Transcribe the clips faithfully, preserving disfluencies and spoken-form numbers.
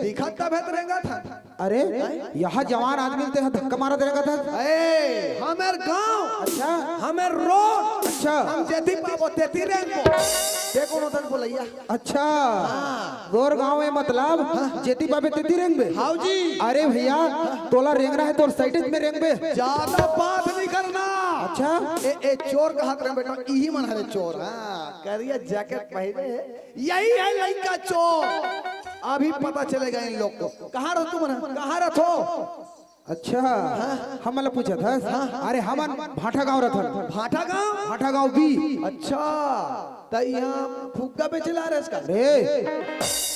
दिखत तभे त रेंगत हन। अरे, यहाँ जवान आदमी ल तेहा धक्का मारत रेंगत हस। ए, हमर गांव, अच्छा। हमर रोड, अच्छा। हम जेती पाबो तेती रेंगबो। ते कोनो तन बोलैया। अच्छा। हाँ। तोर गांव में मतलब जेती पाबे तेती रेंगबे? हाव जी। अरे भैया, तोला रेंगना हे तोर साइड में रेंगबे। ज्यादा बात नहीं करना। अच्छा। ए, ए चोर कहत रहे बेटा, इही मन हरे चोर। हाँ, करिया जैकेट पहिरे हे। यही है लइका चोर। अभी पता चलेगा इन लोग को। कहाँ रह तुम? कहाँ रह थो? अच्छा, हमन ला पूछत हस? अरे हमन भाटा गांव रथन। भाटा गांव? भाटा गांव बी। अच्छा, त यहाँ फुग्गा बेचे ला रहे इसका? रे,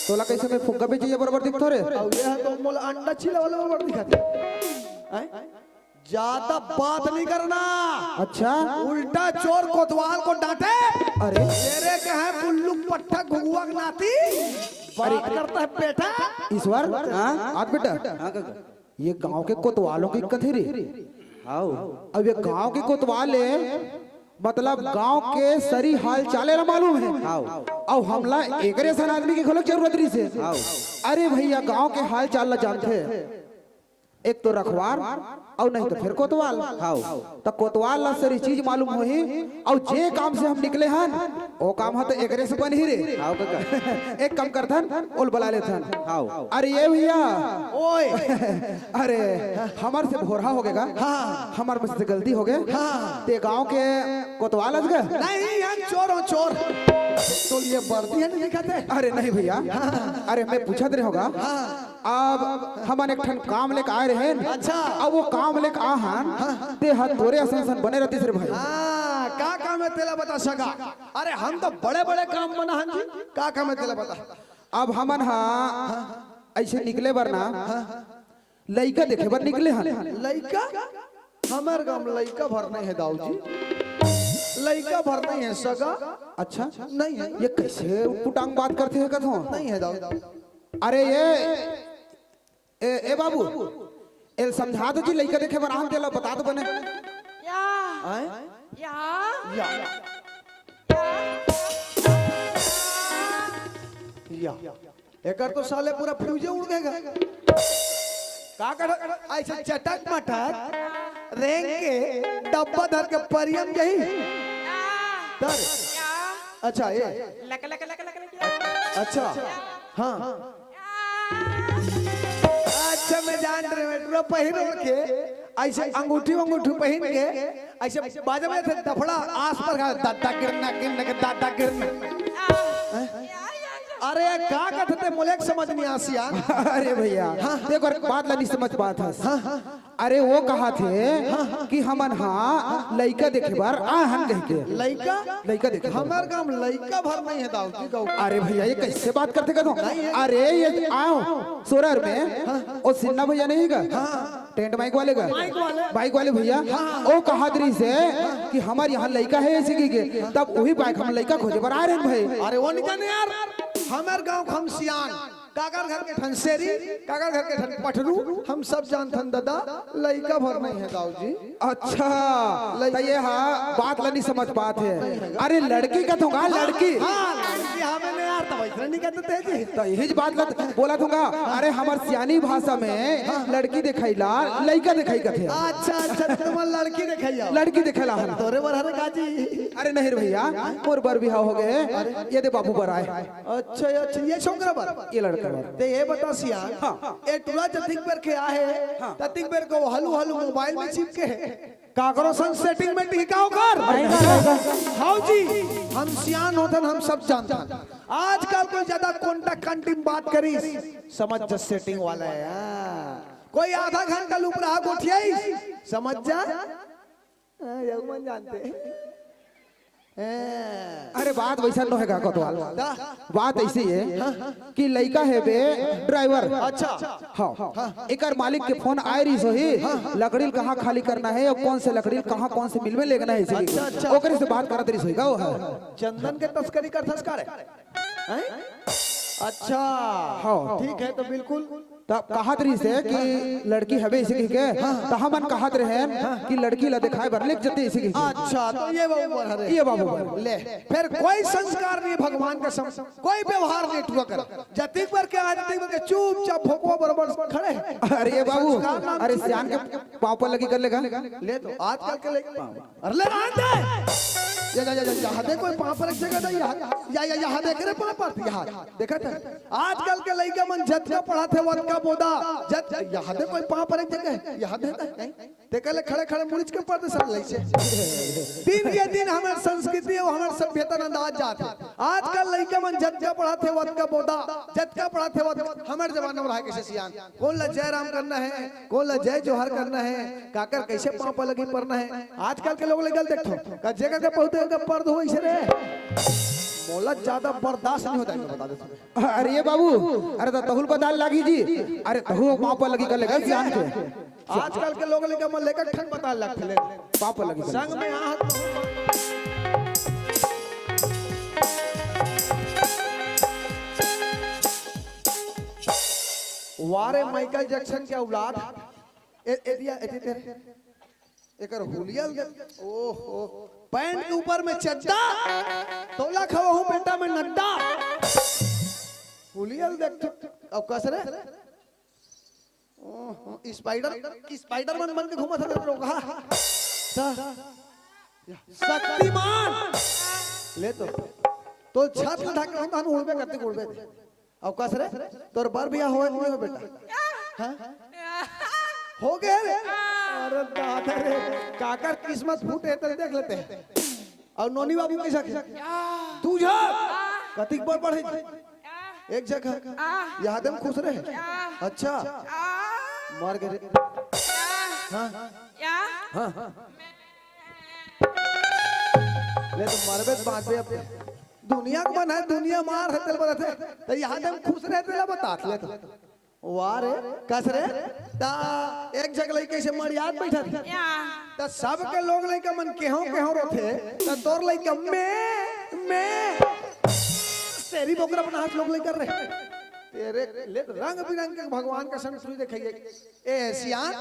तोला कैसे मैं फुग्गा बेचे ये बराबर दिखथो रे? अउ ये तो मोला अंडा छीले वाला बराबर दिखत हे। हैं? ज्यादा बात नहीं करना। अच्छा। उल्टा चोर कोतवाल को डांटे। अरे। तेरे कहे बुल्लू पट्टा घुघुआ के नाती। बात अरे। करता है बेटा। ईश्वर, हाँ? हाथ बेटा। हाँ, काका। ये गांव के कोतवालों की कथे रे। हाव। अब ये गांव के कोतवाल है, मतलब गांव के सरी हाल चाले ला मालूम है। हाव। अउ हमला एकरे सन आदमी के घलोक जरूरत रहिस हे। हाव। अरे भैया, गांव के हाल चाल ला जानथे। एक तो रखवार, अउ नहीं तो फिर कोतवाल। हाव। त कोतवाल ला सरी चीज मालूम होही, अउ जे काम से हम निकले हन, ओ काम ह त एकरे से बनही रे। हाव काका। एक काम करथन, ओल बला लेथन। हाव। अरे ये भैया। ओए। अरे, हमर से भोरहा हो गे गा। हाँ। हमर से गलती हो गे। हाँ। ते गांव के कोतवाल अस गा? नहीं, हम चोर हो, चोर। तो ये वर्दी है नहीं दिखाते? अरे नहीं भैया। हाँ। अरे मैं पूछत रहे होगा। हाँ। अब हमन एक ठन काम लेके आए रहेन। अच्छा। अब वो काम लेके आहन, हाँ। ते ह तोरे असन सन बने रहतिस रे भाई। हाँ, का काम है तेला बता सका? अरे हम तो बड़े बड़े काम बना हन जी। का काम है तेला बता? अब हमन हा ऐसे निकले बर ना, लइका देखे बर निकले हन। लइका? हमर गांव में लइका भर नहीं है दाऊ जी। लइका भर नहीं है सगा। अच्छा? नहीं है। ये कैसे पुटांग बात करते हैं कथो? नहीं है दाऊ। अरे ये ए, ए बाबू, एल समझा दो जी, लइका देखे बर आहन तेला बता दो बने। या। आय? या। या। या। एकर तो साले पूरा फ्यूजे उड़ गे गा। का कर ऐसे चटक मटक रेंग के डब्बा धर के परियम गही। या। तर। या। अच्छा, ये। लक, लक, लक, लक, लक, या। अच्छा। या। हाँ। अच्छा, मैं जान रहे हूँ, टुरा पहिर ओढ़ के, ऐसे अंगूठी वंगूठी पहिर के, ऐसे बाजा में थे दफड़ा आस पर का, दादा गिरना, गिरना के दादा गिरना। हैं? अरे, का कथते मोले के समझ नहीं आसिया। अरे भैया, हाँ। ते एक बात ला नहीं समझ पात हस। हाँ, हाँ। अरे वो कहा थे कि हमन हा लइका देखे बर आहन कह के। लइका? लइका देखे बर। हमर गांव लइका भर नहीं है दाऊ जी, गाँव। अरे भैया, ये कैसे बात करते का तू? नहीं है। अरे ये आओ सोरर में, हाँ। वो सिन्हा भैया नहीं गा? हाँ। टेंट माइक वाले गा? माइक वाले। माइक वाले भैया, हाँ। वो कहा दरी से कि हमर यहाँ लइका है ऐसे की के, तब वही बाइक हम लइका खोजे बर आ रहे हैं भाई। अरे वो नहीं जाने यार, हमर गांव हम सियान। काकर घर के ठन सेरी, काकर घर के ठन पठरू, हम सब जानथन दादा, लइका भर नहीं है दाऊ जी। अच्छा, लइका। त ये हा बात ला नहीं समझ पात है। अरे लड़की का तो गा, लड़की। हाँ, लड़की हमें नहीं यार, तो वैसे नहीं कहते थे जी। त यही बात ला बोला थों गा। अरे हमर सियानी भाषा में लड़की दिखाई ला, लइका दिखाई कथे। अच्छा, अच्छा, तुम लड़की दिखाई आओ। लड़की दिखाई ला हन। तोरे बर हरे का जी? अरे नहीं रे भैया, मोर बर बिहाव हो गे। ये दे बाबू बर आए। अच्छा, अच्छा, ये छोकरा बर? ये लड़का बर। ते ये बता सियान, हाँ। ए टुरा जतिक बेर के आहे, हाँ। ततिक बेर को हलू हलू मोबाइल में चिपके है। काकरो संग सेटिंग में टिका ओकर? नहीं, नहीं, नहीं। हाउ जी, हम सियान होतन, हम सब जानतन। आजकल कोई ज्यादा कॉन्टैक्ट कंटी में बात करिस, समझ जा सेटिंग वाला है, हाँ। कोई आधा घंटा लुपरा गोठियाइस, समझ जा। हाँ, यहू मन जानते। हाँ। अरे, बात वैसा नोहे का कोतवाल। ता? बात ऐसी है कि लइका है बे ड्राइवर। अच्छा। हाँ। हाँ। एकर मालिक के फोन आए रहिस होही, हाँ। लकड़ी ल कहाँ खाली करना है और कौन से लकड़ी ल कहाँ कौन से मिल में लेगना है, इसीलिए अच्छा, अच्छा। ओकरे से बात करत रहिस होही का वो है। चंदन के तस्करी करथस का रे? हैं? अच्छा। हाँ। ठीक है, तो बिल्कुल तब कहत रहिस हे कि लड़की हवे इसे कहिके, त हमन कहत रहेन कि लड़की ला देखाए बर लेग जते इसे कहिके। अच्छा, तो ये बाबू बर हरे। ये बाबू बर। ले, फिर कोई संस्कार नहीं भगवान के सम-, कोई व्यवहार नहीं टुआ कर। जतिक बर के आज, जतिक बर के चुपचाप फोकवा बरोबर खड़े। अरे बाबू, संस्कार नाम अरे चीज सियान के पाँव पर लगी कर लेगा। ले तो आजकल के लइका पाँव। अरे ले रहन दे। या, या, या, या, यहाँ दे कोई पाँव पर एक जगह दे, यहाँ, या, या, यहाँ देख रे पाँव पर, यहाँ। देखा था? आजकल के लइका मन जतका पढ़त हे, वतका बोदा, जत-, यहाँ दे कोई पाँव पर एक जगह, यहाँ दे दे, नहीं? ते कहले खड़े खड़े मुड़िच के पढ़ दे सब लइसे। दिन के दिन हमर संस्कृति अउ हमर सभ्यता नंदात जात हे। आजकल लइका मन जतका पढ़त हे, वतका बोदा, जतका पढ़त हे, वतका, हमर जमाना में रहा कैसे सियान। कोन ला जय राम करना हे, कोन ला जय जोहार करना हे, काकर कैसे पाँव पलगी परना हे। आजकल के लोग ले गल देखथो, का जे करके पहुँचे, का पर्द हो इसे रे। मोला ज्यादा बर्दाश्त नहीं होता है, मैं बता देता हूँ। अरे ये बाबू, अरे त तहुल बताल लागी जी। अरे तहु पाँव पलगी कर लेगा सियान के। आजकल के लोग लेकर मन लेकर ठन बताल लगथे। पाँव पलगी कर संग में हाथ। वारे माइकल जैक्सन के औलाद। ए, ए दिया, ए दिया तेरे। एकर हुलिया ल देख। ओहो, पैंट के ऊपर में चड्डा, तोला खवाहूं बेटा मैं नड्डा। हुलिया ल देख तू, अब कस रे? ओहो, स्पाइडर, स्पाइडरमैन बन के घूमत हवे लोग, हाँ। सा-, शक्तिमान। ले तो, तो छत ल ढाके हम उड़बे करते उड़बे। अउ कस रे, तोर बर बियाह होए कि नहीं हो बेटा? हाँ? हो गए रे? अरे दादा रे, काकर किस्मत फूटे तो देख लेते हैं। अउ नोनी बाबू कैसा किया? तू जा, कतिक बर पढ़े? एक जगह। यहाँ दे में खुश रहे। अच्छा। मर गए रे। हाँ? हाँ, हाँ। ले तो मरबे तो बाँचबे अब। दुनिया के मन है, दुनिया मार है, तेल बदत है। तो यहाँ दे में खुश रहे, तेला बतात ले तो। वाह रे, कस रे? ता एक जगह लइका से मरियात बैठा था। या। ता सबके लोग लइका मन केहो, केहो रोथे। ता तोर लइका मैं, मैं। तेरी बोकरा अपना हाथ लोग लइका रे। तेरे ले रंग बिरंग के भगवान का संग सुई दिखाइए। ए सियान,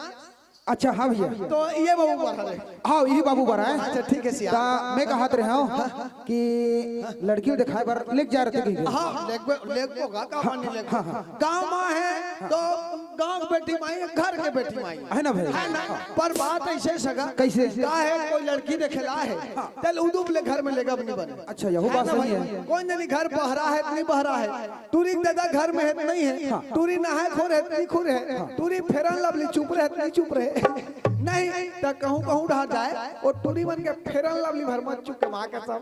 अच्छा, हाँ भैया। तो ये बाबू बर हरे। हाँ, यही बाबू बर है। अच्छा, ठीक है सियान। ता मैं कहत रहे हूँ कि लड़की दिखाए बर लेके जा रहे थे कहीं। हाँ, लेगबे, लेगबो गा, का मानी लेगबो। हाँ, हाँ। गाँव में है तो गाँव के बेटी माई, घर के बेटी माई। है ना भाई? है ना? पर बात ऐसे सगा। कैसे? का है, कोई लड़की देखेला है, हाँ। तल उदुप ले घर में लेगा भी नहीं बने। अच्छा, यहू है बात ना सही भाई? है। कोई नहीं घर बहरा है, नहीं बहरा है। टूरी के दादा घर में है, नहीं है। हाँ। टूरी नहाए खोर है, नहीं खोर है। हाँ। टूरी फेरन लवली चुप रहे, नहीं चुप रहे। नहीं, त कहूँ, कहूँ रह जाए, वो टूरी मन के फेरन लवली भर मत चुके, माँ कसम।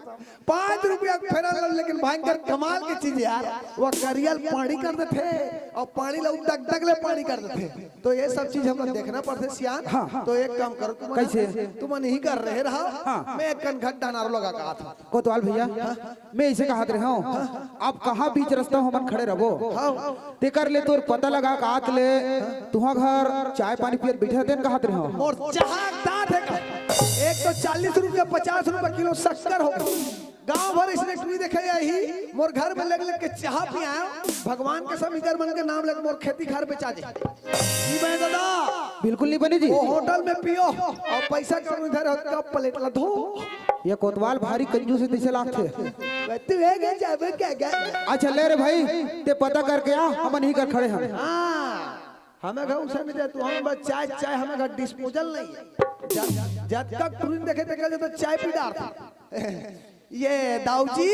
पाँच रुपया के फेरन लवली, लेकिन भयंकर कमाल की चीज यार, वो करियल पानी कर देथे, अउ पानी ला दग दग ले पानी कर देथे। तो ये सब चीज हम लोग देखना पड़थे सियान। हाँ, हाँ। तो एक काम करो, तुम कैसे? तुम नहीं कर रहे रहा, हाँ। मैं एक कन घट डानारो लगा कहा था। कोतवाल भैया, हाँ। मैं इसे कहत रहे हूँ, आप कहाँ बीच रास्ता हमन खड़े रहबो? हाँ। तेकर ले तोर पता लगा का आत ले, तुहा घर चाय पानी पियत बैठे रहते कहत रहे हूँ। मोर चाह दांत है का? एक तो चालीस रुपया, पचास रुपया किलो शक्कर हो। गांव भर इसने टूरी देखे यही, मोर घर में लग लग के चाह पियायो। भगवान कसम इधर मन के नाम लग मोर खेती घर बेचा दे। जी मैं दादा। बिल्कुल नहीं बनी जी। वो होटल में पियो अउ पैसा कम इधर हो, कब प्लेट ला धो। ये कोतवाल भारी कंजूस है, तैसे लागथे। तू है क्या, जाबे क्या, क्या? अच्छा ले रे भाई, ते पता करके आ, हमन ही कर खड़े हन। हाँ, हमें घर उसे नहीं दे, तू हमें बस चाय, चाय हमें घर डिस्पोजल नहीं है। जब, जब तक तुरंत देखे, देखे तो चाय पी डार। ये दाऊजी,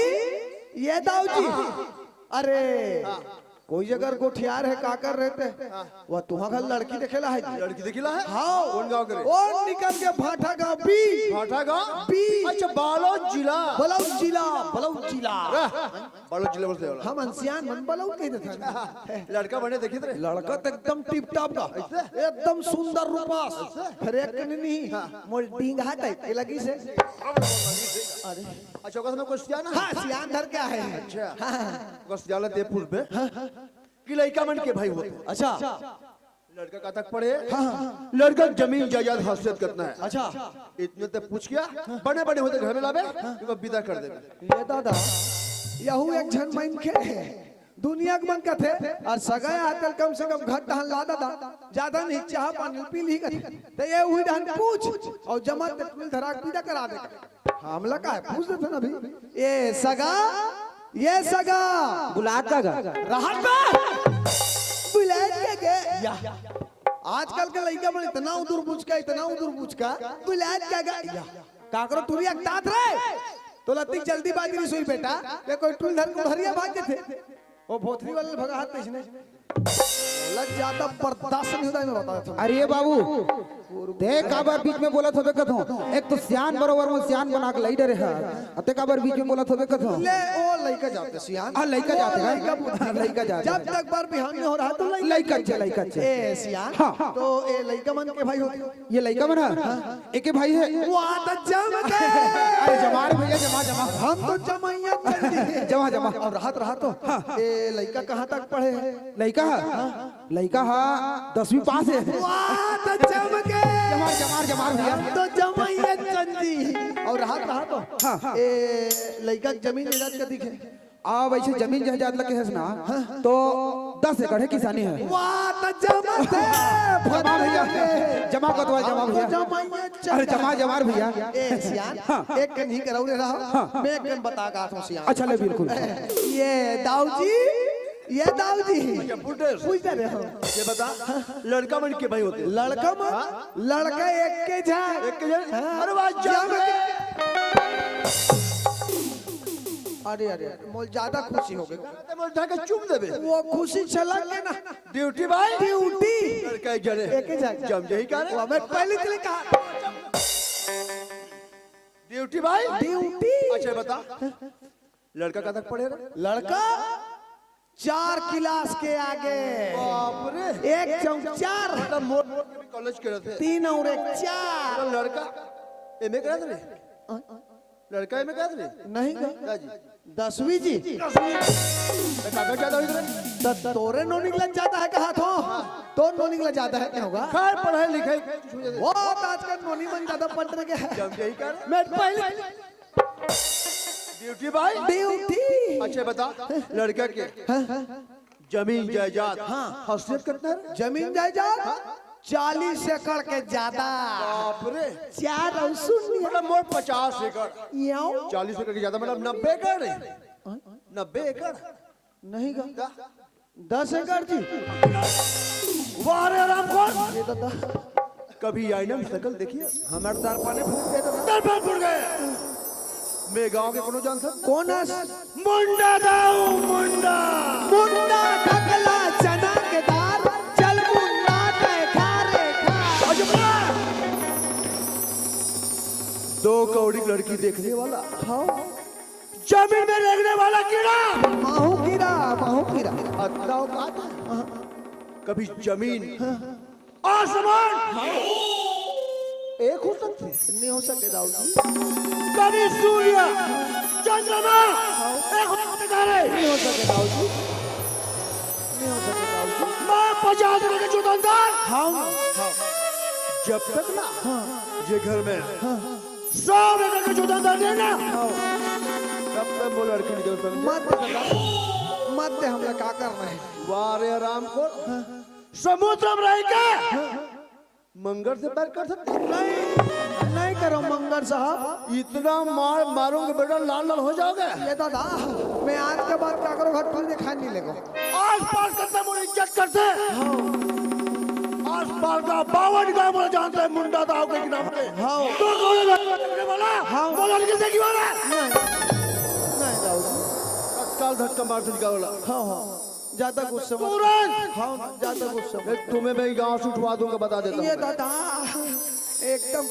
ये दाऊजी। अरे, कोई अगर गोठियार है, का कर रहे थे? हाँ। वह तुहा घर लड़की देखेला है जी। लड़की देखेला है? हाँ। कौन गाँव के रे? वो निकल के भाटा गाँव बी। भाटा गाँव? बी। अच्छा, बालोद जिला। बलौद जिला, बलौद जिला। रह, बालोद जिला बोलते हो। हम अनसियान मन बलौद कह देते हैं। लड़का बने देखित रहे। लड़का तो एकदम टिप टॉप का। ऐसे? एकदम सुंदर रूपास। ऐसे? फिर एक कनी नहीं, हाँ। मोल डींगा टाइप के लगी से। अरे। अच्छा, ओकर समय कुछ सियान है? हाँ, सियान धर के आहे। अच्छा। हाँ। ओकर सियान ते पूछबे कि लइका मन के भाई होथे। अच्छा। लड़का का तक पढ़े? हाँ, हाँ। लड़का के जमीन जायदाद हसीयत कतना है? अच्छा। इतने ते पूछ गया, बने बने होते घर में लाबे, हाँ। इनको विदा कर देबे। ये दादा, यहू एक झन मनखे है। दुनिया के मन कथे, अउ सगा आजकल कम से कम घर डहन ला ददा, जादा नहीं, चाह पानी पी ली कथे। त ये उही डहन पूछ, अउ जमा ते टूल धरा के विदा करा दे। हमला का है? पूछ देते ना अभी। ए सगा, ए सगा। बुलात का गा? रहत बा। बुलात का गा? या। आजकल के लइका मन इतना उदुर बुचका, इतना उदुर बुचका, बुलात का गा? या। काकरो टूरी अकतात रे। तो लतिक जल्दीबाजी नहीं सोई बेटा, ये कोई टूल धर के उधरिया भाग देते। वो भोथरी वाले भगा हाथ इसने। लग जाता, बर्दाश्त नहीं होता, मैं बता देता हूँ। अरे बाबू, देख काबर बीच में बोलत होबे कथों। एक तो सियान बरोबर में सियान बना के लई डरे है। अते काबर बीच में बोलत होबे कथों। ले, ओ लइका जाते सियान। हाँ, लइका ओ जाते हैं। लइका बुद्धि। लइका जाते जब हैं। तक बार बिहान नहीं हो रहा तो लइका लइका चे, लइका चे। ए सियान। हाँ। तो ए लइका मन के भाई होते। ये लइका मन है? हाँ। एके भाई है। वाह, त जम के। अरे जमा रे भैया, जमा, जमा। हम तो जमैया कर दिए। जमा, जमा। अब रहत, रहत तो। हाँ। ए लइका कहाँ तक पढ़े है? लइका है? हाँ। लइका हा दसवीं पास है। वाह, त जम के। जमार, जमार, जमार भैया। हम तो जमैया चंदी। अउ रहत, रहत तो। हाँ। ए लइका के जमीन जायदाद कतिक है? आ, वैसे जमीन जायदाद लगे है ना, तो दस एकड़ है, किसानी है। वाह, त जमत है। जमा भैया, जमा कोतवाल, जमा हम तो भैया। जमैया चंदी। अरे जमा, जमार भैया। ए सियान, हाँ। एक कन ही कराऊ रे रहा। हाँ। मैं एक कन बता का हूँ सियान। अच्छा, ले, बिल्कुल। ये दाऊ जी, ये दाऊ जी। अच्छा, पूछ दे। पूछ दे रहे हो। ये बता, लड़का मन के भाई होते? लड़का मन? हाँ? लड़का एक के झा। एक के झा? हाँ। अरे वाह, जम जम के। अरे, अरे, अरे, मोल ज्यादा खुशी हो गई। ते मोल धर के चुम देबे। वो खुशी छलक के ना। ड्यूटी भाई। ड्यूटी। लड़का एक जने। एक के झा। जम जही का रे? वो मैं पहले चले कहा। ड्यूटी भाई। ड्यूटी। अच्छा, बता, लड़का कहाँ तक पढ़े रे? लड़का चार क्लास के आगे। बाप रे। एक चौक चार। मतलब मोर, मोर के भी कॉलेज के रहते। तीन और एक चार। तो लड़का एमए करत रे? लड़का एमए करत रे? नहीं गा। का जी? दसवीं जी। दसवीं। तो कागज ज्यादा हुई रे? त तोरे नोनी के लग जाता है कहा थो? तो नोनी के लग जाता है, क्या होगा? खैर, पढ़ाई लिखाई वो तो आजकल नोनी मन ज्यादा पढ़ रहे हैं। जम यही कर। मैं पहले ड्यूटी भाई। ड्यूटी। अच्छा बता, लड़का के जमीन जायदाद, हाँ। हसीयत कितना है? जमीन जायदाद हाँ। चालीस एकड़ के ज्यादा। बाप रे। चार और शून्य। मतलब मोर पचास एकड़। याओ। चालीस एकड़ के ज्यादा, मतलब नब्बे एकड़ है। नब्बे एकड़। नहीं गा। दस एकड़ जी। वाह रे रामखोर। ये दादा। कभी आईना में शकल देखिए। हमारे तार पानी फूट गए दादा। तार पानी फूट गए। मैं गांव के कोनो जान सकता? कौन है? मुंडा दाऊ मुंडा। मुंडा ढकला चना के दार, चल मुंडा तय खा रे खा। अजब। दो कौड़ी लड़की देखने वाला। हाँ। जमीन में रेंगने वाला कीड़ा। माहू कीड़ा, माहू कीड़ा। अतना औकात है। कभी जमीन, आसमान एक हो सकते? नहीं हो सके दाऊ जी। कभी सूर्य, चंद्रमा एक हो सकते का रे? नहीं हो सके दाऊ जी। नहीं हो सके दाऊ जी। मैं पचास रुपए के चुकंदर। हाँ, हाँ। जब तक ना हाँ। ये घर में हाँ। सौ एकड़ के चुकंदर देना। हाँ। तब तक वो लड़की नहीं दे सकते। मत दे दादा, मत दे, हमला का करना है? वाह रे रामखोर। हाँ। समुद्र में रह के हाँ। मंगर से प्यार कर सकते? नहीं, नहीं करो मंगर साहब। इतना मार मारूंगा बेटा, लाल लाल हो जाओगे। ये दादा, मैं आज के बाद काकरो घर टूल दिखाई नहीं लेगो। आस पास करते मोर इज्जत करते। हाँ। आस पास का बावन गांव वाला जानते हैं मुंडा दाऊ के नाम पे। हाँ। तो कौन है लड़ने वाला? हाँ। वो लड़की से क्यों आ रहा है? नहीं, नहीं दाऊ जी। तत्काल धक्का मार से निकाल वाला। हाँ, हाँ। ज्यादा गुस्सा मत। तुरंत। हाँ, ज्यादा गुस्सा मत। देख, तुम्हें मैं गांव से उठवा दूंगा, बता देता ये हूँ। दादा, एकदम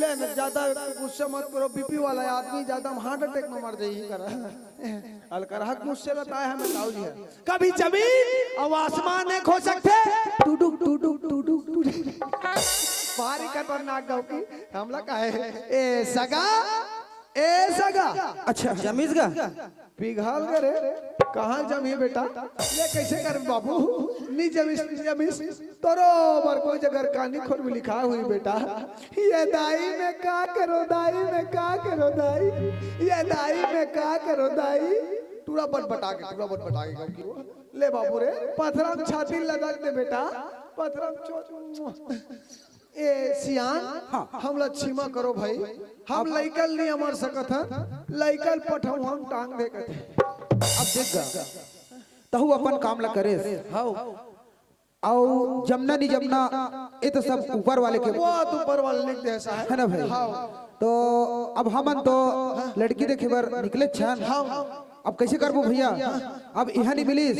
ले ना, ज्यादा गुस्सा मत करो। बीपी वाला आदमी ज्यादा हार्ट अटैक में मर जाइए करा। अलकरहा गुस्से बताए हमें दाऊ जी है। कभी जमीन और आसमान एक हो सकते। टुडुक, टुडुक, टुडुक, टुडुक। भारी खतरनाक गाँव की हमला का है। ए सगा, ए सगा। अच्छा, जमीस गा। पिघल गे रे, कहाँ जमी बेटा? ये कैसे कर बाबू? नी जमीस, नी जमीस। तोरो बर कोई जगह कानी खोर में लिखा हुई बेटा। ये दाई मैं का करो दाई, मैं का करो दाई? ये दाई मैं का करो दाई? टूरा बटबटा के, टूरा बटबटा के कहूँ कि वो, ले बाबू रे, पथरा म छाती लगा दे बेटा, पथरा म चो-, ए सियान, हाँ। हमला क्षमा करो भाई, हम हाँ। लइका ल नहीं अमर सकत हन, लइका ल पठऊ हम टांग दे कथे। अब देख गा, तहू अपन काम ला करेस। हाँ। अउ जमना नी जमना, ये तो सब ऊपर वाले के वो तो ऊपर वाले लिख दे, ऐसा है। है ना भाई? हाँ। तो अब हमन तो लड़की देखे बर निकले छन। हाँ। अब कैसे करबो भैया? अब इहाँ नहीं मिलिस,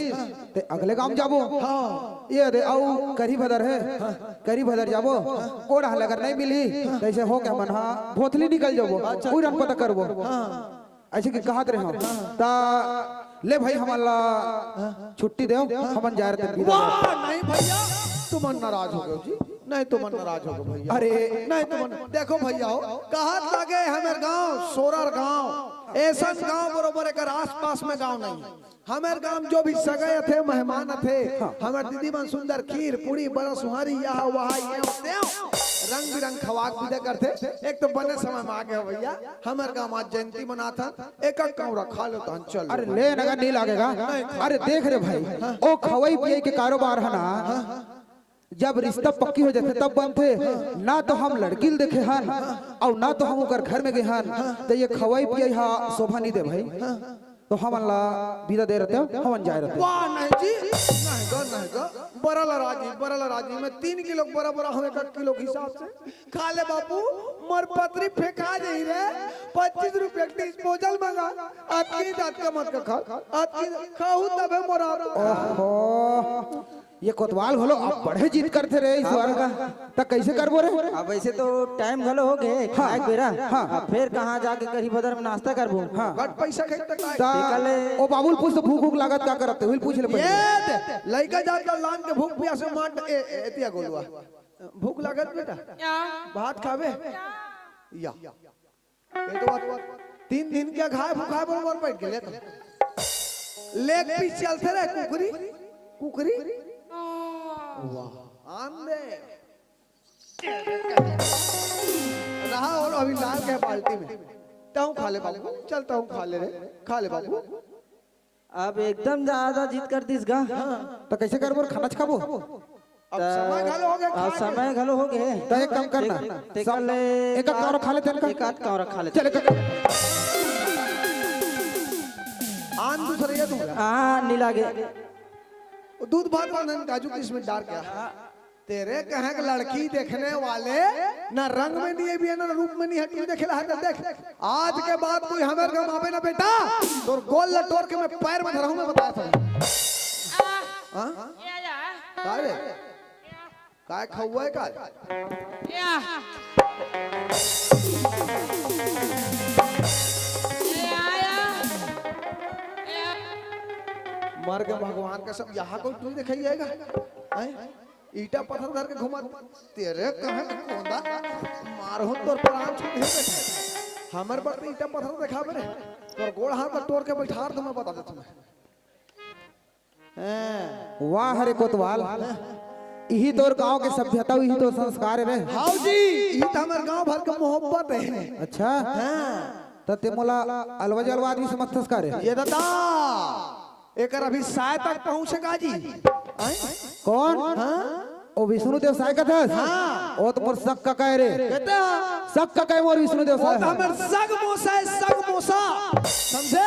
ते अगले गांव जाबो। हाँ। ये दे, अउ करी भदर है, करी भदर जाबो। ओड़ा हल अगर नहीं मिली, तो ऐसे हो के हमन हा भोथली निकल जाबो। अच्छा। उही रन पता करबो। हाँ। ऐसे कि कहत रहे हम, ता ले भाई, हमन ला छुट्टी देव, हमन जा रहे थे। वाह, नहीं भैया, तुमन नाराज हो गए जी, नहीं, तुमन नाराज हो गए भैया। अरे। नहीं, तुमन देखो भैया हो, कहत लागे हमर गांव सोरर गांव, ऐसन गांव बरोबर एकर आसपास में गांव नहीं। हमर गांव जो भी सगाई थे, मेहमान थे, हमर दीदी मन सुंदर खीर, पूड़ी, बड़ा सुहारी, यह वहा, ये तेव, रंग बिरंग खवाक विदा करथे। एक तो बने समय में आ गया भैया, हमर गांव आज जयंती मनाथन, एक एक कौरा खा लो तहन चल। अरे ले नगा नहीं लागेगा। नहीं। अरे देख रे भाई, ओ खवई पियई के कारोबार है ना, जब रिश्ता पक्की हो जाथे तब बनथे। ना तो हम लड़की ल देखे हन अउ ना तो हम ओकर घर में गए हन, तो ये खवई पियई हा शोभा नहीं दे भाई। तो हमन ला विदा दे रहते, हमन जाए रहते। वाह नहीं जी, नहीं गो, नहीं गो, बरल राजी, बरल राजी में तीन किलो बरा बरा हमें एक किलो के हिसाब से। खा ले बाबू, मोर पतरी फेंका जाही रे। पच्चीस रुपया के डिस्पोजल मंगा, अतकी जात का मत का खा, अतकी खाहू तबे मोर आप। ओहो, ये कोतवाल घलो अब बड़े जिद करथे रे ईश्वर का। त कैसे करबो रे? अब वैसे तो टाइम घलो हो गए, हाँ। खाए के बेरा। हाँ। अब फिर कहाँ जाके करी बदर में नाश्ता करबो? हाँ। बट पैसा खेत तक आए। ता तेकर ले ओ बाबुल पूछ तो भूख भूख लागत का करत, उही पूछ ले पहले। ये दे, लइका जात का लान के भूख पियास में मार ए, ए, एतिया गोलुआ। भूख लागत बेटा? क्या? भात खाबे? क्या? या। ये तो बात, तीन दिन के खाए भूखाए पर मर बैठ गेले तो। लेग पीस चलते रहे कुकरी, कुकरी। वाह, आन दे। रहा और अभी लाल के बाल्टी में। तहूँ खा ले बाबू, चल तहूँ खा ले रे, खा ले बाबू। अब एकदम ज्यादा जिद कर दिस गा। त कैसे करबो, खाना च खाबो? अब त समय घलो हो गया, अब खा के। समय घलो हो गए। त एक काम करना, ते-, तेकर सब ले एक एक कौरा खा लेते हैं का? एक आध कौरा खा लेते। चल, एक आन दूसरे ये दूंगा। हाँ, नी लागे। वो दूध भात वाला काजू किशमिश डाल के। तेरे कहे के लड़की देखने वाले ना रंग में नहीं है भी है, ना रूप में नहीं है, तू देखे ला है, देख। आज के बाद कोई हमर गाँव आवे ना बेटा, तोर गोल लटोर के मैं पैर में धराऊं, मैं बताया था। आ, हाँ? ये आया। काय रे? या। काय खौआ है काय? या। ये आया। या। मर के भगवान का सब यहाँ कोई तू दिखाई जाएगा? हैं? ईटा पत्थर धर के घूमत, तेरे कहे के कोंदा, मारहूं तोर प्राण छूट ही बैठे। हमर बर तो ईटा पत्थर दिखाबे रे, तोर गोड़ हाथ ला तोड़ के बैठार दूं, मैं बता देता हूं मैं। हैं। वाह रे कोतवाल, इही तोर गांव के सभ्यता, इही तोर संस्कार है रे। हाउ जी, इही तो हमर गांव भर के मोहब्बत है। अच्छा। हाँ। त ते मोला अलवा जलवा आदमी समझथस का रे? ये दादा, एकर अभी साय तक पहुंचेगा जी। आय? कौन? हाँ? ओ विष्णु देव साय कथस? हाँ। ओ तो मोर सग कका है रे। कहते हैं? सग कका है मोर विष्णु देव ओ साय। तो हमर सग मोसा है, सग मोसा। समझे?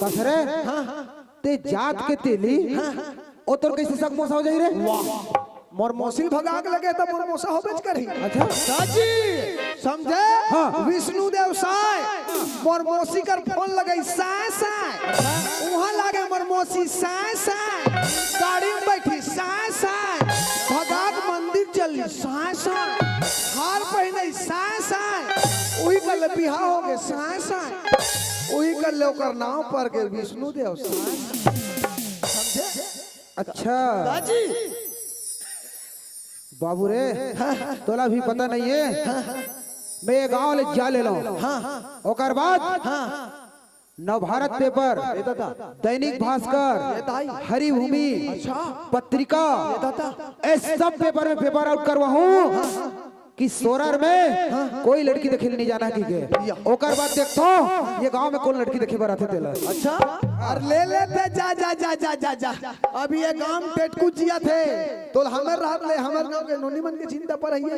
कस रे? हाँ, हाँ। ते जात के तेली? हाँ, हाँ। ओ तोर कैसे सग मोसा हो जाही रे? वाह। मोर मौसी भगा के लगे त मोर मोसा होबेच करही। अच्छा। दाजी, समझे? हाँ। विष्णु देव साय, मोर मौसी कर फोन लगई, साय, साय। उहाँ लागे मोर मौसी, साय, साय। गाड़ी में बैठी, साय, साय। भगा के मंदिर चली, साय, साय। हार पहिनई, साय, साय। उही कर ले बिहा हो गे, साय, साय। उही कर ले ओकर नाव पर गे विष्णु देव साय, साय। समझे? अच्छा। दाजी। बाबू रे, तोला भी पता नहीं है। मैं ये गांव ले जा ले लो। हाँ। ओकर बाद हाँ। नवभारत पेपर, ए दादा। दैनिक भास्कर, ए दाई। हरिभूमि, अच्छा। पत्रिका, ए दादा। ए सब पेपर में पेपर आउट करवाहूं। हाँ, हाँ। कि सोरर में कोई लड़की देखे नहीं जाना की के। ओकर बाद देखथो ये गांव में कौन लड़की देखे बर आथे तेला। अच्छा, अरे ले लेते जा, जा, जा, जा, जा, जा। अभी ये गांव टेटकू जिया थे, तो हमर रात ले हमर गांव के नोनी मन के चिंता पर है ये।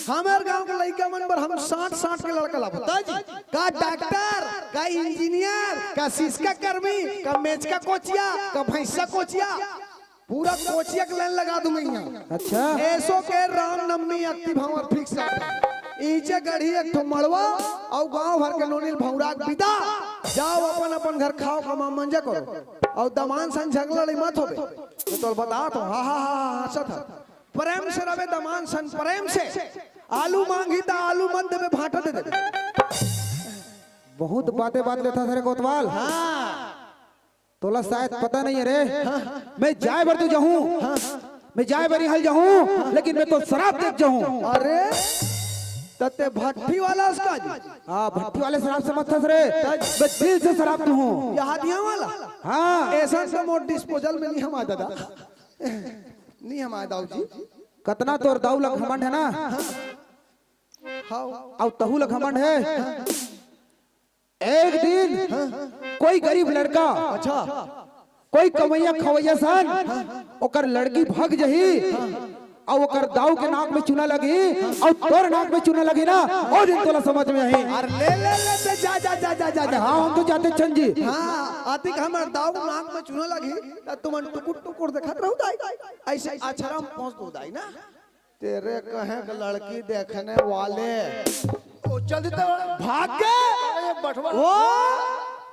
हमर गांव के लइका मन पर हम साठ साठ के लड़का लाबो। का डॉक्टर, का इंजीनियर, का सिसका कर्मी, का मेचका कोचिया, का भैंसा कोचिया, पूरा कोचिया के लाइन लगा दूं मैं यहाँ। अच्छा। एसो के रामनवमी, अक्ति भांवर फिक्स है। ईचे गढ़ी एक ठो मड़वा, अउ गांव भर के नोनी ल भौंरा के बिदा। जाओ अपन अपन घर खाओ, कमा मंजा करो, अउ दमान सन झगड़ा लड़ाई मत होबे। मैं तो बता तो, हा, हा, हा, हा, हंसत है। प्रेम से रवे दमान सन, प्रेम से। आलू मांगी त आलू मत देबे, भांटा दे देबे। बहुत बातें बात लेथा रे कोतवाल। हाँ। तोला शायद पता नहीं है रे। मैं जाए बर तो जाहूं, मैं जाए बर हल जाहूं, लेकिन मैं तो शराब देख जाहूं। अरे, त ते भट्टी वाला हस का जी? हाँ, भट्टी वाले शराब समझथस रे। मैं दिल से शराब पीहूं। ये हादिया वाला? हाँ। ऐसा तो मोर डिस्पोजल में नहीं हमाय दादा। नहीं हमाय दाऊ जी। कतना तोर दाऊ ला घमंड है ना? हाँ। अउ तहू ला घमंड है। एक दिन कोई गरीब लड़का, अच्छा। कोई कमैया खवैया सन, ओकर लड़की भग जही, अउ ओकर दाऊ के नाक में चूना लगही, अउ तोर नाक में चूना लगही ना, ओ दिन तोला समझ में आही। अरे ले, ले, ले, ले, जा, जा, जा, जा, जा, अरे जा। हाँ, हम तो जाते चंद जी। हाँ, अतिक हमर दाऊ नाक में चूना लगही, त तुमन टुकुर टुकुर देखत रहू दाई, ऐसे अछरा में पहुंच दो दाई ना। तेरे कहे के लड़की देखने वाले। ओ, चल देते हो। भाग के। अरे, बठवा। वो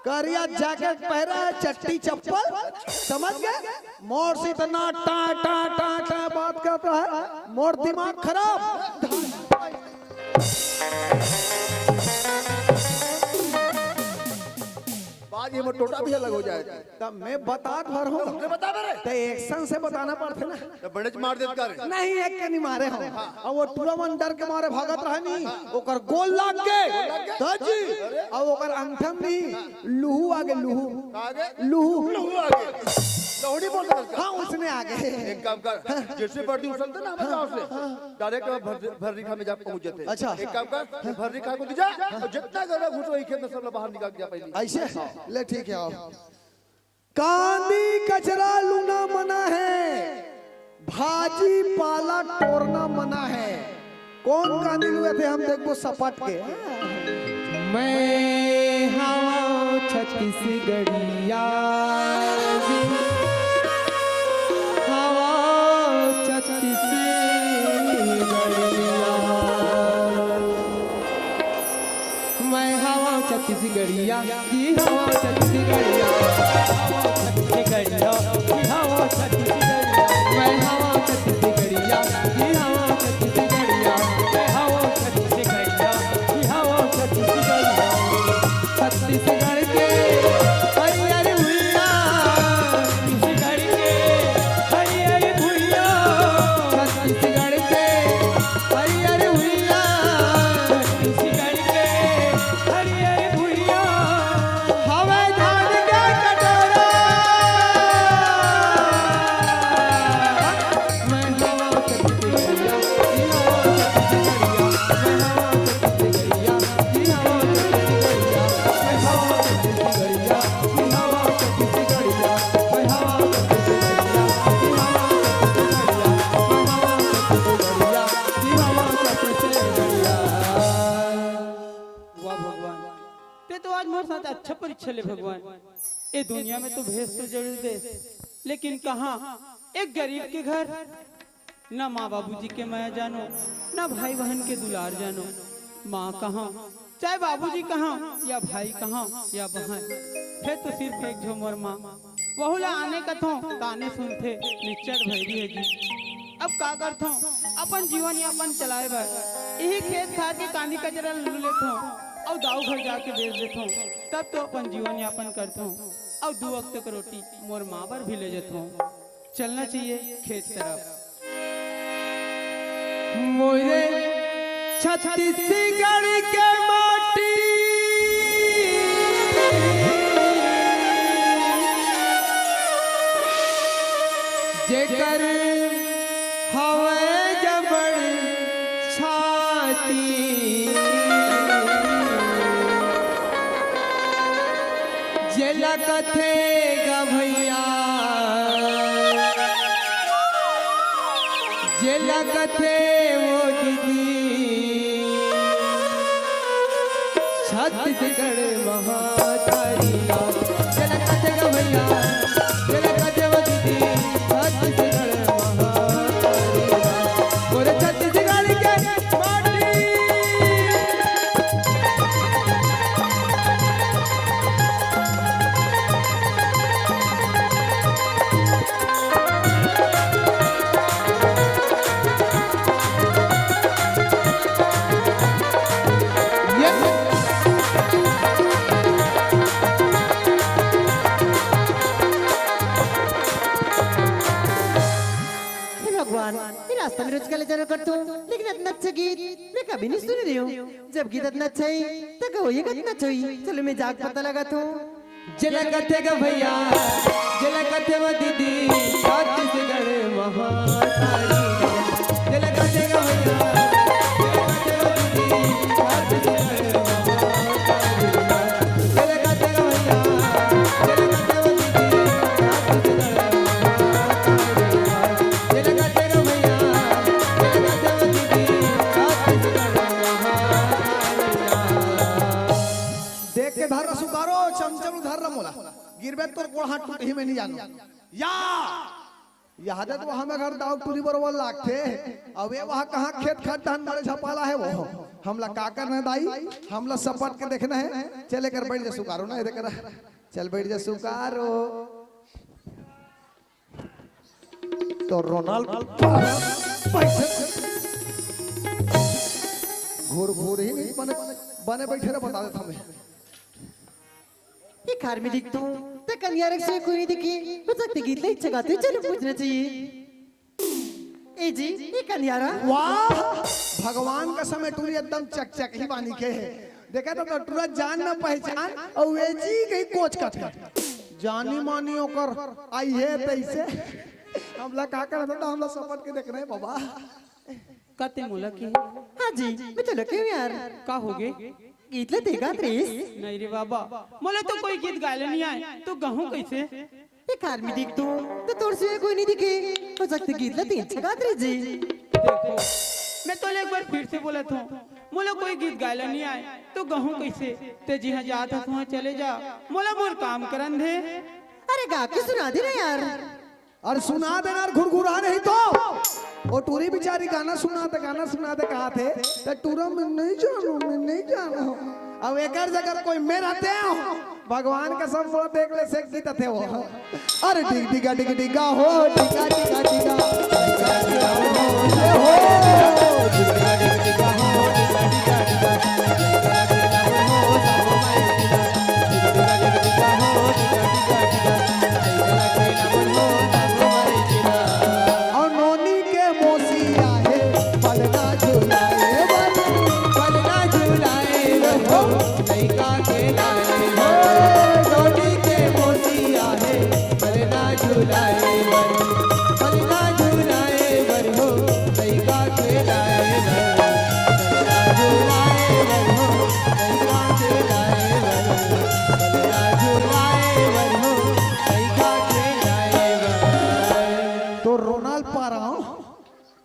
करिया जैकेट पहरा है, चट्टी चप्पल, समझ गए? मोर से इतना टा, टा, टा, टा बात करता है, मोर दिमाग खराब। बाज ये में टोटा भी अलग हो जाए। तब मैं बतात भर हूँ। तुमने बता दे रे। तो एक्शन से बताना पड़थे ना। तो बड़े च मार देत का रे। नहीं, एक के नहीं मारे हूँ। अब वो टूरा मन डर के मारे भागत रहे नहीं। ओकर गोल लाग के। दाजी। अब ओकर अंगठम नहीं। लुहू आगे, लुहू। आगे? लुहू। लुहू आगे। लहुड़ी बोल दे। हाँ, उसने आगे। एक काम कर। जैसे बर्दी उछलते ना, हमारे गाँव से। डायरेक्ट भर, भर्री खां में जा पहुंच जाते। अच्छा। एक काम कर, भर्री खां को जा, और जितना गड़ा घुसो, एक खेत में सब लोग बाहर निकाल के जा पहले। ऐसे? ले, ठीक है, आओ। कांदी कचरा लूना मना है, भाजी पाला टोरना मना है। कौन कांदी लुए थे, हम देखबो सपाट के। मैं हवा छत्तीसगढ़िया जी, हवा छत्तीसगढ़िया। मैं हवा छत्तीसगढ़िया, जी हवा छत्तीसगढ़िया, हवा छत्तीसगढ़िया, जी हवा छत्तीसगढ़िया। मैं हवा छत्तीसगढ़िया, जी हवा छत्तीसगढ़िया, मैं हवा छत्तीसगढ़िया, जी हवा छत्तीसगढ़िया। छत्तीसगढ़ के हरियर भुइयां, छत्तीसगढ़ के हरियर भुइयां, छत्तीसगढ़ के हरियर भुइयां, छत्तीसगढ़ के हरियर भुइयां, हवय धान के कटोरा। मैं हवा छत्तीसगढ़िया, जी हवा छत्तीसगढ़िया, मैं हवा छत्तीसगढ़िया, जी हवा छत्तीसगढ़िया, मैं हवा छत्तीसगढ़िया, जी हवा छत्तीसगढ़िया, मैं हवा छत्तीसगढ़िया, जी हवा छत्तीसगढ़िया, मैं हवा छत्तीसगढ़िया, जी हवा छत्तीसगढ़िया। वाह भगवान, ते तो आज मोर साथ अच्छा परीक्षा ले भगवान। ए दुनिया में तो भेज तो जरूर दे, लेकिन कहाँ एक गरीब के घर ना माँ बाबूजी के मया जानो, ना भाई बहन के दुलार जानो। माँ कहाँ, चाहे बाबूजी कहाँ, या भाई कहाँ, या बहन, हे तो सिर्फ एक झो मोर माँ। वहू ला आने कथों, ताने सुनथे, निच्चट भैरी हे जी। अब का करथों, अपन जीवन यापन चलाए बर इही खेत खार के कांदी कचरा लू लेथों, अउ दाऊ घर जाके बेच देथों, तब तो अपन जीवन यापन करथों, अउ दू वक्त के रोटी मोर माँ बर भी ले जथों। चलना चाहिए खेत तरफ। मोरे छत्तीसगढ़ के माटी, जेकर हवय जबड़ छाती। कथे गा भैया, जेला कथे वो दीदी, छत्तीसगढ़ महातारी। जेला कथे गा भैया, जेला कथे वो दीदी, छत्तीसगढ़ महातारी। मोरे छत्तीसगढ़ के माटी। हे भगवान, ये रास्ता में रोज का ले जाना करता हूँ, लेकिन इतना अच्छा गीत मैं कभी नहीं सुन रही हूँ। जब गीत इतना अच्छा है, तो गाओ ये इतना अच्छा है। चलो, मैं जाके पता लगाता हूँ। जेला कथे गा भैया, जेला कथे वो दीदी, छत्तीसगढ़ महातारी। जेला कथे गा भैया, जेला कथे वो दीदी, छत्तीसगढ़ महातारी। जेला कथे गा भैया, जेला कथे वो दीदी, छत्तीसगढ़ महातारी। जेला कथे गा भैया, जेला कथे वो दीदी, छत्तीसगढ़ महातारी। देख के धर सुकारो, चमचम धर मोला। गिरबे तोर गोड़ हाथ टूटही, मैं नहीं जानू। या, यह दे तो हमें घर दाऊ टूरी बरोबर लागथे। अब ये वहाँ कहाँ खेत खार धान मारे झपाला है वो। हमला का करना है दाई? हमला सपट के देखना है। चले कर बैठ जा सुकारो ना, ये देख रहा। चल बैठ जा सुकारो। तो रोनाल्ड पैसे घूर घूर ही नहीं बने, बने बैठे रहे, बता देता मैं। ये कार में दिखता हूँ, तो कन्यारक से कोई नहीं दिखी, हो सकते गीत ले इच्छा गाते, चलो पूछना चाहिए। ए जी, ये कन्यारा। वाह, भगवान का समय टूरी एकदम चकचक ही बानी के है। देखा तो, तो टूरा जान ना पहचान, और वे जी कहीं कोच का थे। जानी मानी ओकर आई है तैसे। हमला का करत था, हमला सपट के देखना है बाबा। कते मोला के? हाँ जी, मैं तो लगे हूँ यार। का हो गे? गीत ले ते गात रहिस? नहीं रे बाबा, मोला तो कोई गीत गाय ले नहीं आए, तो गाहूँ कैसे? एक आदमी दिख तू, तो तोर से कोई नहीं दिखे। हो सकते गीत ले ते अच्छा गात रहिस जी। देखो, मैं तो एक बार फिर से बोला था, मोला कोई गीत गाय ले नहीं आए, तो गाहूँ कैसे? ते जिहाँ जात हस वहाँ चले जा, मोला मोर काम करन दे। अरे गा के सुना दे ना यार। अरे सुना देना, अरे घुरघुरा नहीं तो। वो टूरी बेचारी गाना सुना दे, गाना सुना दे कहा थे, तो टूरा मैं नहीं जानू, मैं नहीं जानू। अब एकर जगह कोई मैं रहते हो, भगवान कसम से देख ले, से गीत थे वो। अरे डिग डिगा डिग डिगा हो, डिगा डिगा डिगा, डिगा डिगा हो, हो। अउ नोनी के मौसी आहे, पलना झुलाए बर, पलना झुलाए बर हो, लइका के लाए हो। नोनी के मौसी आहे, पलना झुलाए बर, पलना झुलाए बर हो, लइका के लाए बर, पलना झुलाए बर हो, लइका के लाए बर, पलना झुलाए बर हो, लइका के लाए बर। तो रोनाल पा रहा हूँ।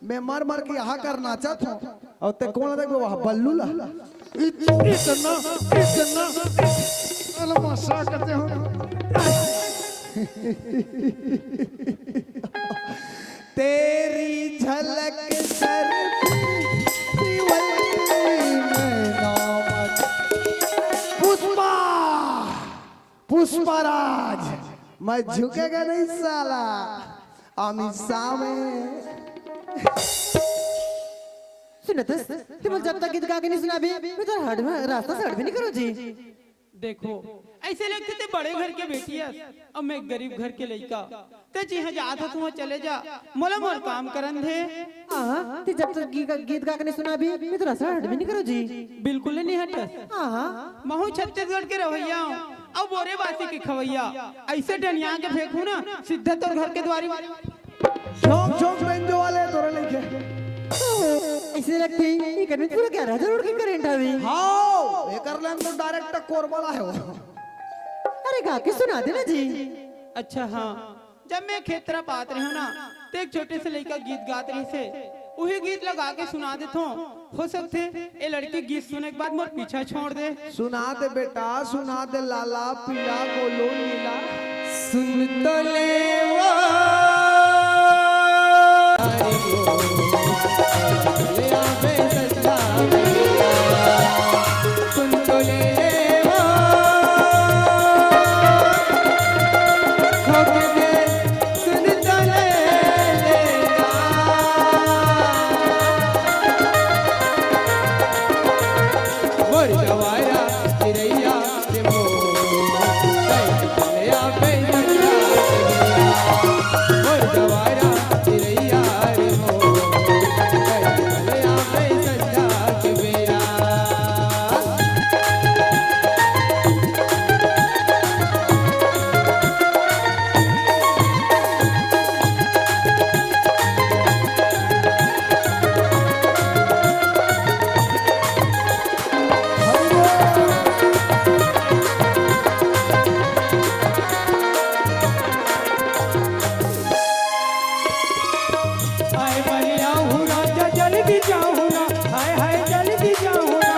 मैं मर मर के यहाँ कर नाचत हूँ। और ते कौन देखो वहाँ बल्लू ला? इत-, इतना, इतना, इतना मजा करते हो। तेरी झलक सर शिवली में नामक पुष्पा, पुष्पराज, मैं झुकेगा नहीं साला। अमित शाह में। सुनत हस, ते मोला जब तक गीत गा के नहीं सुनाबे, मैं तो हट में, रास्ता से हट भी नहीं करो जी। देखो, ऐसे लगथे ते बड़े घर के बेटी हस, अब मैं गरीब घर के लइका। ते जिहाँ जात हस, वहाँ चले जा, मोला मोर काम करन दे। हाँ, ते जब तक गी-, गीत गा के नहीं सुनाबे, मैं तो रास्ता हट भी नहीं करो जी। बिल्कुल नहीं हटस। हाँ, हाँ। महू छत्तीसगढ़ के रहवइया हूँ, अब बोरे बासी के खवइया। ऐसे डनिया के फेंकू ना, सीधा तोर घर के द्वारी। झोंक झोंक बेंजो वाले तोरे लइके। ऐसे लगथे, ये करने पूरा ग्यारह हजार वोल्ट के करंट हवे। हाँ, एकर लाइन तो डायरेक्ट कोरबा ला है वो। अरे गा के सुना देना जी। अच्छा हाँ, जब मैं खेत तरफ आत रहेंव ना, त एक छोटे से लइका गीत गात रहिसे, उही गीत ला गा के सुना देथों। हो सकथे ए लड़की गीत सुने के बाद मोर पीछा छोड़ दे। सुना दे बेटा, सुना दे लाला, पीला, गोलू, नीला। सुन तो ले वो। हाय बढ़िया हूँ राजा, जल्दी जाऊँ ना। हाय, हाय, जल्दी जाऊँ ना।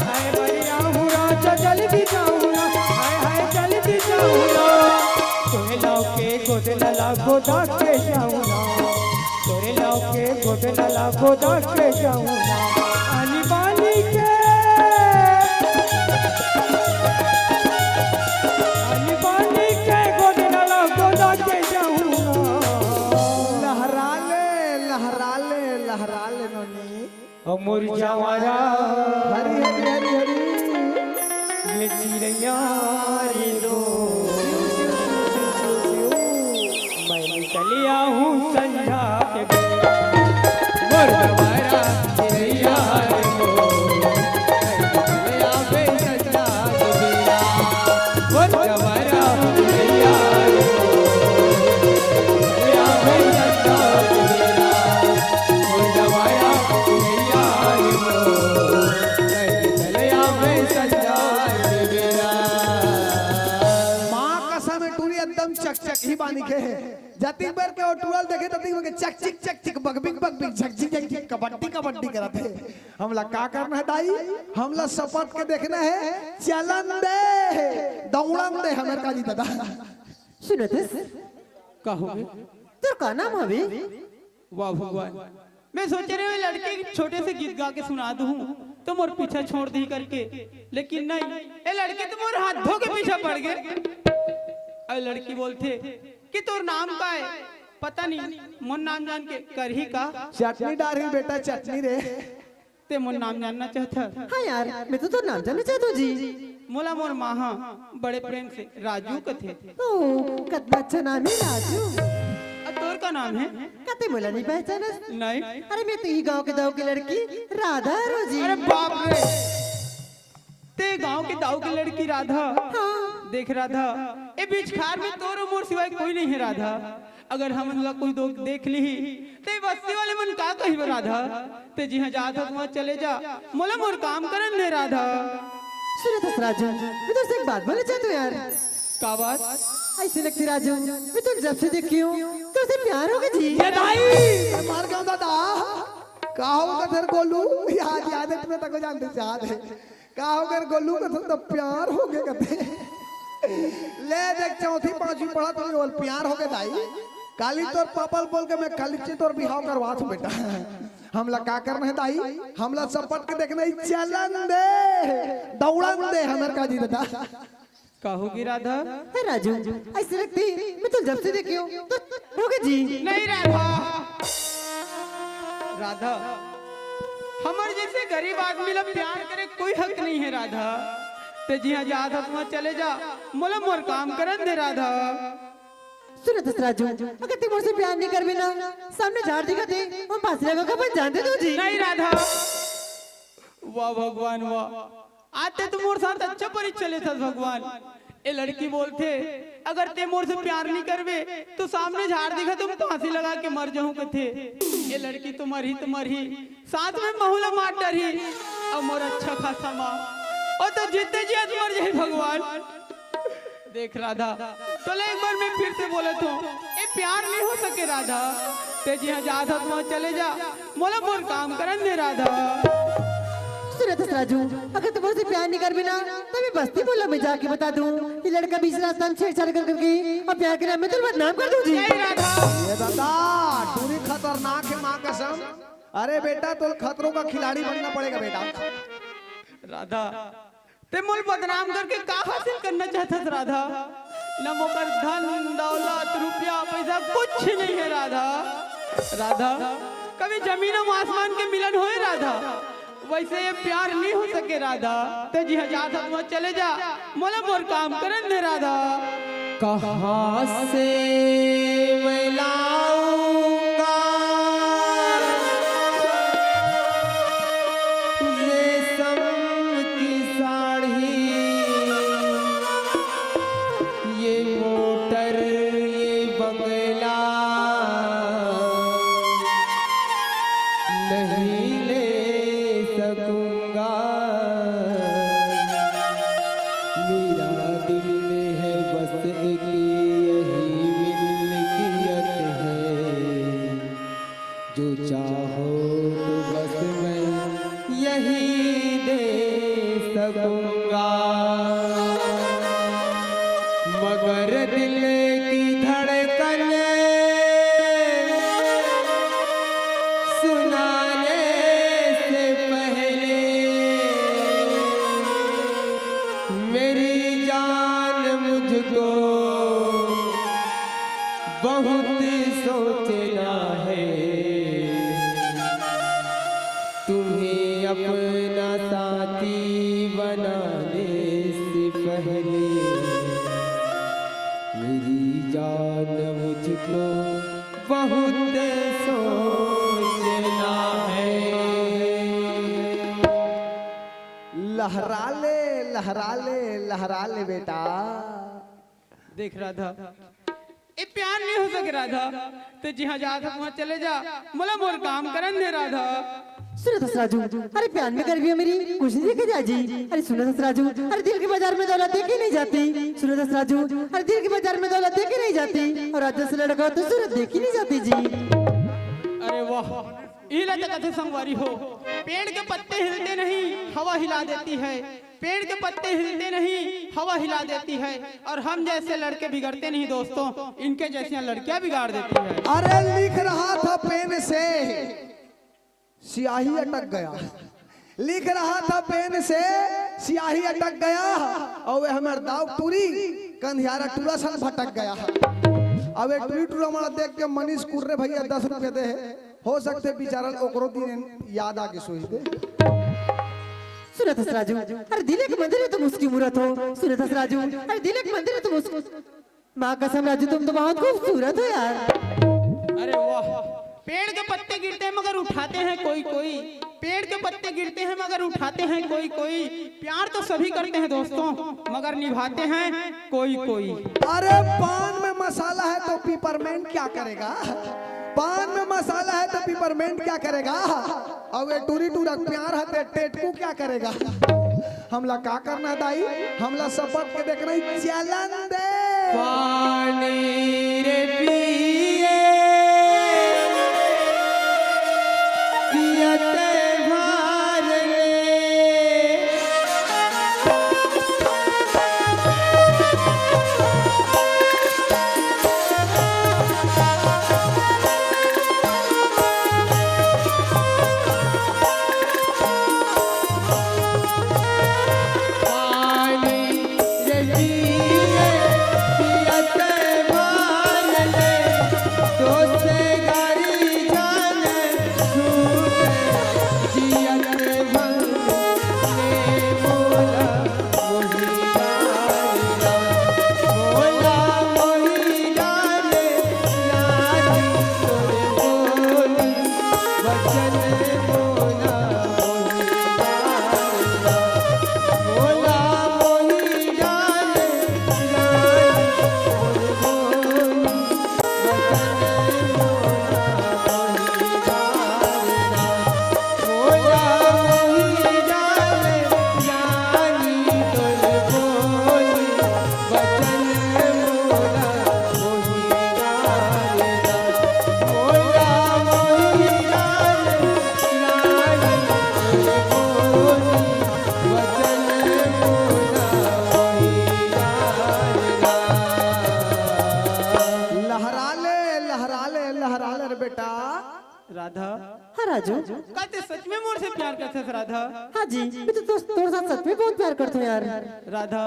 हाय बढ़िया हूँ राजा, जल्दी जाऊँ ना। हाय, हाय, जल्दी जाऊँ ना। तोरे लौके गोदे लला गोदा के जाऊँ ना। तोरे लौके गोदे लला गोदा के जाऊँ ना। आनी बानी के, आनी बानी के गोदे लला गोदा के जाऊँ ना। लहरा ले, लहरा ले, लहरा ले नोनी। ओ मोर जवारा। हरी, हरी, हरी, हरी। ये चिड़ैया रे दो। मैं निकलिया हूँ संझा के बेरा। मोर जवारा चिड़ैया रे दो। मैं निकलिया हूँ संझा के बेरा। मोर जवारा चिड़ैया रे दो। या भाई संझा के बेरा। मोर जवारा चिड़ैया रे दो। मैं निकलिया हूँ संझा के बेरा। माँ कसम हे टूरी एकदम चकचक ही बानी के। जतिक बेर के ओ टूरा ल देखे ततिक बेर के चकचिक चकचिक बगबिक बगबिक झकझिक झकझिक कबड्डी कबड्डी करत हे। हमला का करना हे दाई? हमला सपट के देखना हे, चलन दे, दौड़न दे हमर काजी दादा। सुनत हस? का होगे? तोर का नाम हवे? वाह भगवान, मैं सोचे रहेंव ए लड़की छोटे से गीत गा के सुना दूँ त मोर पीछा छोड़ दिही करके, लेकिन नहीं, ए लड़की तो मोर हाथों के पीछा पड़ गे। अउ लड़की बोलथे कि तोर नाम का हे? पता नहीं, मोर नाम जान के करही का? चटनी डारही बेटा, चटनी रे। ते मोर नाम जानना चाहत हस? हाँ यार, मैं तो तोर नाम जानना चाहत हूँ जी। मोला मोर माँ ह बड़े प्रेम से राजू कथे। ओ, कतना अच्छा नाम हे राजू। अ, तोर का नाम हे? का ते मोला नहीं पहचानस? नहीं। अरे, मैं तो इही गाँव के दाऊ के लड़की राधा हरों जी। अरे बाप रे, ते गाँव के दाऊ के लड़की राधा? हाँ। देख राधा, ए बीच खार में तोर अउ मोर सिवाय कोई नहीं हे राधा। अगर हमन ला कोई दो देख लिही, ते बस्ती वाले मन का कहिबे राधा? ते जिहाँ जात हस, वहाँ चले जा, मोला मोर काम करन दे राधा। सुनत हस राजू, मैं तोर से एक बात बोलना चाहत हूँ यार। का बात? अइसे लगथे राजू, मैं तोला जब से देखी हूँ, तोर से प्यार होगे जी। ये दाई! ए, मार के दादा, का होगे तेरे गोलू? याद, याद हे, मैं तको जानत हूँ, याद हे। का होगे गोलू, कथे त प्यार होगे कथे। ले देख, चौथी पांचवी पढ़त हस, बोल प्यार होगे दाई। काली तोर पापा ल बोल के मैं काली चे तोर बिहाव करवात हूँ बेटा। हमला का करना हे दाई? हमला सपट के देखना हे, चलन दे, दौड़न दे हमर काजी दादा। का होगे राधा? हे राजू, अइसे लगथे, मैं तोला जब से देखी हूँ, त होगे जी। नहीं राधा, राधा, हमर जइसे गरीब आदमी ला प्यार करे कोई हक नहीं हे राधा। ते जिहाँ जात हस, वहाँ चले जा, मोला मोर काम करन दे राधा। सुनत हस राजू, अगर ते मोर से प्यार नहीं करबे ना, सामने झाड़ दिखत हे, वहाँ फांसी लगा के अपन जान दे दूँ जी। नहीं राधा, वाह भगवान वाह, आज ते तो मोर साथ अच्छा परीक्षा लेथस भगवान। ए लड़की बोलथे, अगर ते मोर से प्यार नहीं करबे, त सामने झाड़ दिखत हे, फांसी लगा के मर जाहूँ कथे। ए लड़की तो मरही त मरही, साथ में महू ला मार डरही। अउ मोर अच्छा खासा माँ, ओ तो जीते जियत मर जाही भगवान। देख राधा, तोला एक बार मैं फिर से बोलत हूँ, ये प्यार नहीं हो सके राधा। ते जिहाँ जात हस वहाँ चले जा, मोला मोर काम करन दे राधा। सुनत हस राजू, अगर तुम मोर से प्यार नहीं करबे ना, तो मैं बस्ती मोहल्ला में जाके बता दूं कि लड़का बीच रास्ता में छेड़छाड़ कर करके और प्यार के नाम में तुम बदनाम कर दूं जी। नहीं राधा। ये दादा, टूरी खतरनाक है माँ कसम। अरे बेटा, तो खतरों का खिलाड़ी बनना पड़ेगा बेटा। राधा, ते मोल बदनाम करके का हासिल करना चाहथस राधा? न मोकर धन दौलत रुपया पैसा कुछ नहीं है राधा। राधा, कभी जमीन अउ आसमान के मिलन होए राधा? वैसे ये प्यार नहीं हो सके राधा। ते जिहाँ जात हस वहाँ चले जा, मोला मोर काम करन दे राधा। कहाँ से मैं लाऊंगा रेशम की साड़ी, ये मोटर, ये बंगला नहीं ले सकूंगा। मेरा दिल में है बस एक यही मिल्कियत है, जो चाहो तो बस मैं यही दे सकूंगा। मगर दिल की धड़कन सुनाने से पहले मेरी जान मुझको बहुत सोचना है। तुम्हें अपना साथी बनाने से पहले मेरी जान मुझको बहुत सोचना है। लहरा ले, लहरा ले, लहरा ले बेटा। देख राधा, ए प्यार नहीं हो सके राधा। ते जिहाँ जात हस वहाँ चले जा, मोला मोर काम करन दे राधा। सुनत हस राजू, अरे प्यार में गर्मी है मेरी, कुछ नहीं देखे जाजी। अरे सुनत हस राजू, अरे दिल के बाजार में दौलत देखी नहीं जाती। सुनत हस राजू, अरे दिल के बाजार में दौलत देखी नहीं जाती, और राजा से लड़का हो तो सूरत देखी नहीं जाती जी। अरे वाह, इही ला तो कथे संगवारी हो, पेड़ के पत्ते हिलते नहीं, हवा हिला देती है। पेड़ के पत्ते हिलते नहीं, हवा हिला देती है। और हम जैसे लड़के बिगड़ते नहीं दोस्तों, इनके जैसियां लड़कियां बिगाड़ देती है। अरे लिख रहा था पेन से, स्याही अटक गया। लिख रहा था पेन से, स्याही अटक गया। अउ ए हमर दाऊ टूरी कंधियारा टूरा सन भटक गया। अउ ए टूरी टूरा मन देख के मनीष कुर्रे भैया दस रुपये दे हे। हो सकथे बिचारा ल ओकरो दिन याद आगे सोहिबे। सुनत हस राजू, अरे दिल एक मंदिर है, तुम उसकी मूरत हो। सुनत हस राजू, अरे दिल एक मंदिर है, तुम उसकी। माँ कसम राजू, तुम तो बहुत खूबसूरत हो यार। अरे वाह, पेड़ के पत्ते गिरते हैं मगर उठाते हैं कोई कोई। पेड़ के पत्ते गिरते हैं मगर उठाते हैं कोई कोई। प्यार तो सभी करते हैं दोस्तों, मगर निभाते हैं कोई कोई। अरे पान में मसाला है तो पिपरमेंट क्या करेगा? पान में मसाला है तो पिपरमेंट क्या करेगा? अउ ए टूरी टूरा प्यार है तो टेटकू क्या करेगा? हमला का करना है दाई? हमला सबक के देखना ही चलन दे। पानी रे पिए, पियत भर ले। हाँ राजू। का ते सच में मोर से प्यार करथस राधा? हाँ जी, मैं तो तोर साथ सच में बहुत प्यार करता हूँ यार। राधा,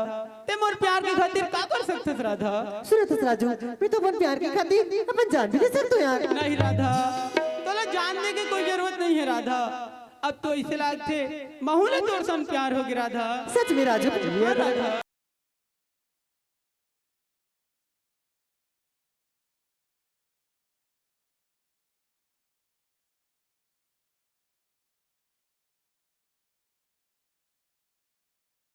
ते मोर प्यार के खातिर का कर सकथस राधा? सुनथस राजू, मैं तो अपन प्यार के खातिर अपन जान भी दे सकता हूँ यार। नहीं राधा, तोला जान दे के कोई जरूरत नहीं है राधा। अब तो इसे लागथे महू ला तोर सन प्यार होगे राधा। सच में राजू। हाँ राधा।